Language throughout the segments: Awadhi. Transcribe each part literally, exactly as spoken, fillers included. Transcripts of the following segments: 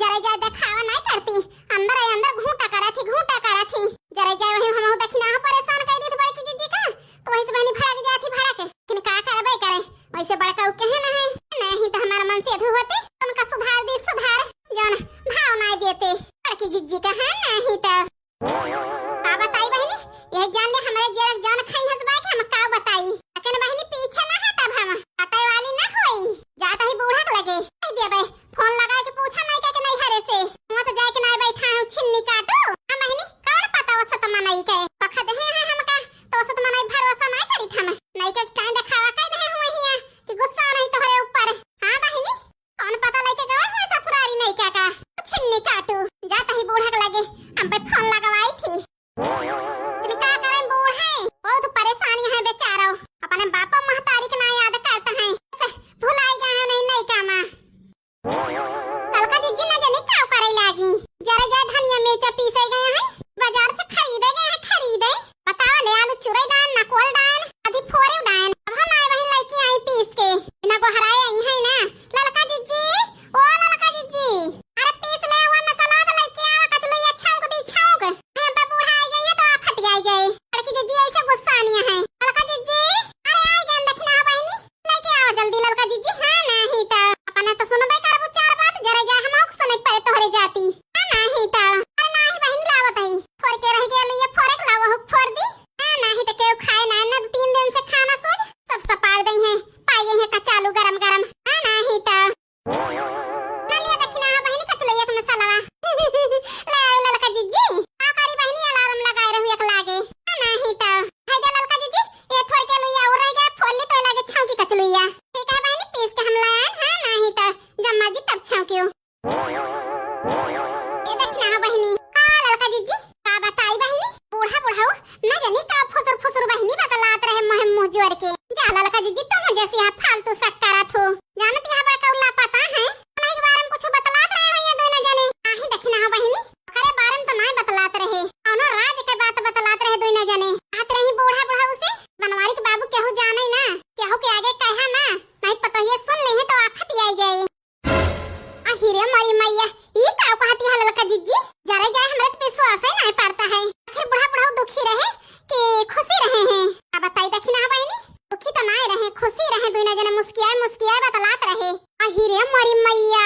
जरे जाए देखावा नाहीं करती, अंदर ही अंदर घूंटा करत ही, घूंटा करत ही। जरे जाए वही हमहू दखिनहा परेसान कइ देत बड़की जिज्जी का, तो वही से बहिनी भड़क जात ही भड़क। लेकिन का करबे करे, वैसे बड़का उ कहे ना है, नाहीं तो हमार मन से अधू होते, उनका सुधार दी सुधार, जौन भाव नाहीं देते बड़की जिज्जी का, है नाहीं तो। का बताई बहिनी, यह जान ले हमरे जेरा जान खाई हंस बाई के हम का बताई। लेकिन बहिनी पीछे ना हटब हम, हटे वाली ना होई। जात ही बूढ़ा के लगे, कह दिया बे, फोन लगाए के पूछा नाहीं के, के नहीं हरे से। वहाँ से जाए के नाहीं बैठा हूँ छिन्नी काटू। हाँ बहिनी, कौन पता वो सत मनई के। पखा दे हैं हमका, तो सत मनई भरोसा नाहीं करी हम। नाहीं के काहे देखावा कह दे हुए हिया कि गुस्सा नाहीं तोहरे ऊपर। हाँ बहिनी, कौन पता लेके गए हुए ससुरारी नहीं क्या का? छिन्नी काटू, जात ही बूढ़ा के लगे, हम पे फोन लगवाई थी। लेकिन का करें बूढ़े, बहुत परेशानी है बेचारो, अपने बापा महतारी के ना याद करता है, से भुलाई गए हैं नहीं, नहीं का माँ। ललका जिज्जी ना जाने का करे लागी, जरा जा धनिया मिर्चा पीसे गए हैं, बाजार से खरीदे गए हैं, खरीदे। बतावा ले, आलू चुरई डायन, नकोल डायन, अभी फोरे डायन। अब हम आए वहीं लइके आई पीस के। बिना गोहराए आई है ना। ललका जिज्जी, ओ ललका जिज्जी, अरे पीस ले हुआ मसाला तो लइके आवा, कचलुइया छौंक दी छौंक। हे अब्बा बूढ़ा आ गई है तो आफत आई गई। ललकी जिज्जी ऐसे गुस्सानिया है। ललका जिज्जी, अरे आई गई दखिनहा बहिनी। लइके आवा जल्दी ललका जिज्जी, हाँ नाहीं तो। अपने तो सुनबे करबू चार बात, जरा जा हमहू सुने के पड़े तोहरे जाती। हाँ नाहीं तो। अरे नाहीं बहिन लावत ही। फोर के रह गया लुइया फोरे के लावा हुक फोर दी। हाँ नाहीं तो केहू खाए ना, ना दो तीन दिन से खाना सूझ, सब सपार दई हैं, पाई गई हैं कचालू गरम गरम। हाँ नाहीं तो। ना लिया दखिनहा बहिनी कचलुइया के मसालवा। ले आओ ललका जिज्जी। का करी बहिनी अलार्म लगाए रहू एक लागे। हाँ नाहीं तो। है जा ललका जिज्जी, ये थोड़ के लुइया और रह गया, फोड़ ली तो लागे छौंकी कचलुइया। ठीक है बहिनी, पीस के हम लाए हैं, हाँ नाहीं तो। जब मर्जी तब छौंकियो। ए दखिनहा बहिनी, का ललका जिज्जी, का बताई बहिनी, बूढ़ा बुढ़ऊ न जानी का फुसुर फुसुर बहिनी बतलात रहे मुँह मुँह जोर के। जा ललका जिज्जी, तुम जैसी यहाँ फालतू शक करत हो। जानत यहाँ बड़का उल्ला पता है, नहीं के बारे में कुछ बतलात रहे हो ये दोनों जने। नाही दखिनहा बहिनी, ओकरे बारे में तो नहीं बतलात रहे, कौनो राज के बात बतलात रहे दोनों जने। कहत रही बूढ़ा बुढ़ऊ से, बनवारी के बाबू केहू जाने ना, केहू के आगे कहा ना, नहीं पतोहिए सुन ले तो आफत आई गई। अहि रे मोरी मैया, ई का कहती है ललका जिज्जी? जरे जाए हमरे तो विश्वास ही नहीं पड़ता है। आखिर बूढ़ा बुढ़ऊ दुखी रहे कि खुशी रहे हैं? अब बताई दखिनहा बहिनी, दुखी तो नहीं रहे, खुशी रहे, दोनों जने मुस्कियाए मुस्कियाए बतलात रहे। अहि रे मोरी मैया,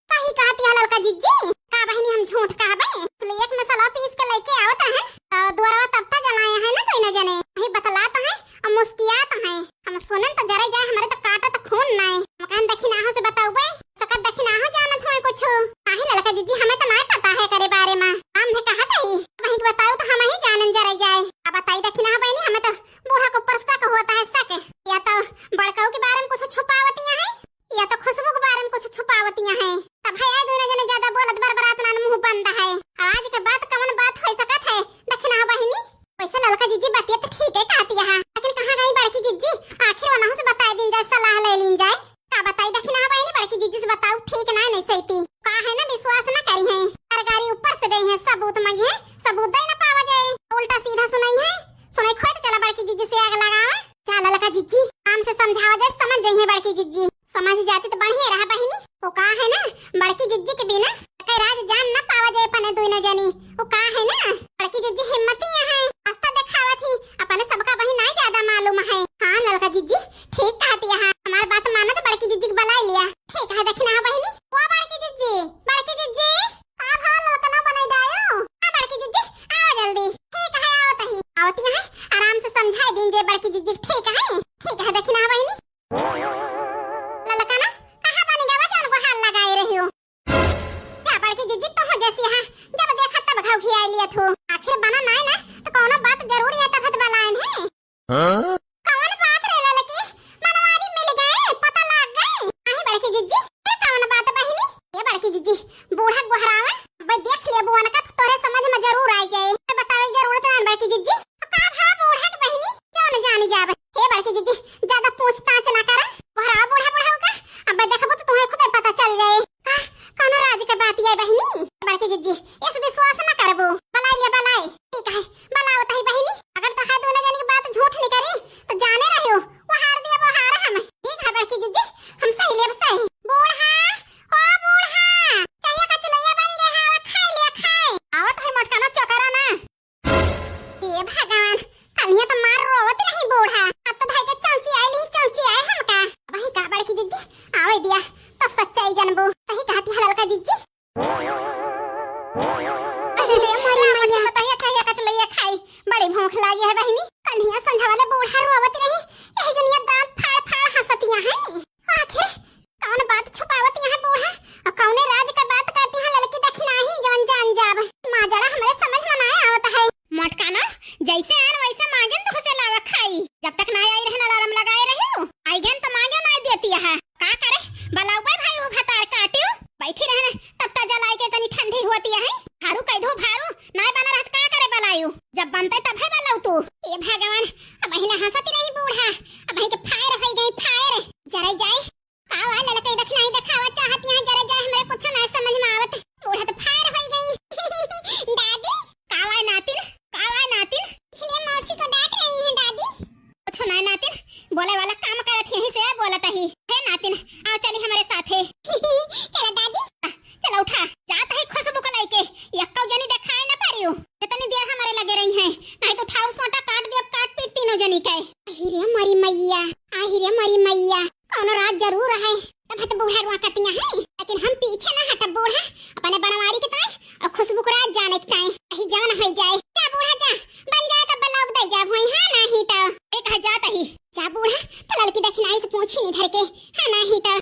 सही कहती है ललका जिज्जी। का बहिनी हम झूठ कहबे? चलो एक मसाला पीस के लेके आवत रहन, तो दुआरवा तब तक जलाए हैं ना दोनों जने, वही बतलात हैं। अब मुस्कियात हैं। हम सुनन तो जरे जाए, हमरे तो काटत खून नाय। हम कहन दखिनहा से बताउबे, सकत दखिनहा जानत होए कुछ। नाही ललका जिज्जी, हमें तो नाय पता है करे बारे में। हम भी कहत ही, वही के बताऊ तो हम ही जानन जरे जाए। अब बताई दखिनहा बहिनी, हमें तो बूढ़ा के ऊपर शक होता है, शक। या तो बड़काऊ के बारे में कुछ छुपावतिया है, या तो खुशबू के बारे में कुछ छुपावतिया है। तब है दोनों जने ज्यादा बोलत बरबरात ना, मुँह बंद है। आज के बाद कवन बात हो सकत है दखिनहा बहिनी? वैसे ललका जिज्जी बतिया तो ठीक है कहती है, लेकिन कहाँ गई बड़की जिज्जी? आखिर वनहु से बताई दिन जाए, सलाह ले लीन जाए। का बताई दखिनहा बहिनी, बड़की जिज्जी से बताऊ ठीक ना नहीं सही। का है ना विश्वास ना करी है, सरकारी ऊपर से दे है सबूत मांगी है, सबूत दे ना पावा जाए, उल्टा सीधा सुनाई है। सुनाई खोए तो चला बड़की जिज्जी से आग लगावा। जा ललका जिज्जी, आराम से समझावा जाए, समझ जाई है बड़की जिज्जी। समझ जाती तो बढ़िया रहा बहिनी। वो का है ना, बड़की जिज्जी के बिना कई राज जान न पावा जाए पने दुइनो जनी। वो का है ना, बड़की जिज्जी हिम्मती है, रास्ता देखावत ही, अपने सबका बहिन नहीं ज्यादा मालूम है। हाँ ललका जिज्जी, ठीक कहती है, हमार बात माना तो बड़की जिज्जी के बुलाई लिया। ठीक है दखिनहा बहिनी, वो बड़की जिज्जी, बड़की जिज्जी, का भा ललकना बनाई डायो? हाँ बड़की जिज्जी, आओ जल्दी। ठीक है, आवत ही। आवती है, आराम से समझाई दीन जे बड़की जिज्जी, ठीक है, ठीक है दखिनहा बहिनी। ललकना, कहाँ बन गवा जान को हाल लगाए रही हो? जा बड़की जिज्जी, तो हो जैसी है, जब देखा तब घाव खियाए लिया थू। आखिर बना नाय ना, तो कौनो बात जरूर या तब बलायन है। हाँ? कौन बात रे ललकी? मनवारी मिल गए, पता लाग गए। नाही बड़की जिज्जी, ये कौन बात बहिनी? ये बड़की जिज्जी, बूढ़ा गोहरावा, अब देख ले बुआन का तो तोरे समझ में जरूर आ जाए। बतावे की जरूरत ना बड़की जिज्जी। का भा बूढ़ा के बहिनी, जौन जानी जावे। हे बड़की जिज्जी, ज्यादा पूछताछ ना करा। गोहरावा बूढ़ा बूढ़ा का, अब देखबो तो तुम्हें खुद पता चल जाए। का, कौन राज के बात ये बहिनी? बड़की जिज्जी, इस विश्वास ना करबो। बलाई ले बलाई। ठीक है, बलावत ही बहिनी, अगर तो है दोनों जन की बात झूठ निकली, तो जाने रहियो, वो हार दिया, वो हार हम। ठीक है बड़की जिज्जी, हम सही लेब सही। बूढ़ा, ओ बूढ़ा, अति हलाल का जीजी। अरे, अरे, अरे, मरी मैया। बताइए, खाइए, कचलैया खाई। बड़ी भूख लागी है बहिनी। कन्हिया संझा वाले बूढ़ा रोवत रही, यही दुनिया दांत फाड़ फाड़ हंसतिया है। आखिर कौन बात छुपावत यहाँ बूढ़ा, और कौने राज का बात करती हैं ललकी दखिनाही जवन जान जाब। माजरा हमरे समझ में ना आवत है। मोटकाना, जैसे आन वैसे मांगेन तोहसे लावा खाई। जब तक ना आई रहन अलार्म लगाए रहे हो, आई गन तो मांगे ना देती है। का करे, बलाऊ बे भाई वो भतार काटियो, बैठी रहन तब तक जलाई के तनी ठंडी होती है। भारू कह दो भारू, ना बना रहत का करे बलायू, जब बनते तब है बलाऊ तू। ए भगवान, अब हिला हंसती रही बूढ़ा, अब के फायर हो गई फायर, जरा जाए। का वा ललकई दखिनाही देखावा चाहत यहाँ, जरा जाए, हमरे कुछ ना समझ में आवत। बूढ़ा तो फायर होई गई। दादी। का वा नातिन, का वा नातिन? इसलिए मौसी को डांट रही हैं दादी। कुछ ना नातिन, बोले वाला काम करत यहीं से बोलत ही। हे नातिन, आओ चली हमरे साथे। चलो दादी। चलो उठा, जात है खुशबू को लेके, यक्कौ जनी देखाए न पारियो। जितनी देर हमरे लगे रही हैं, नहीं तो उठाओ सोटा काट दे, अब काट पीट तीनों जनी के। अहि रे मरी मैया, अहि रे मरी मैया। कौनो राज जरूर है, तब हट बूढ़ा रुआ कतिया है, लेकिन हम पीछे ना हटब बूढ़ा, अपने बनवारी के ताई और खुशबू को राज जाने के ताई, कहीं जान हो जाए। जा बूढ़ा जा, बन जाए तब बलाउक दे जा भोई, हाँ नहीं तो। एक है जात ही। जा बूढ़ा, तो ललकी दखिनाही से पूछी नहीं धर के, हाँ नहीं तो।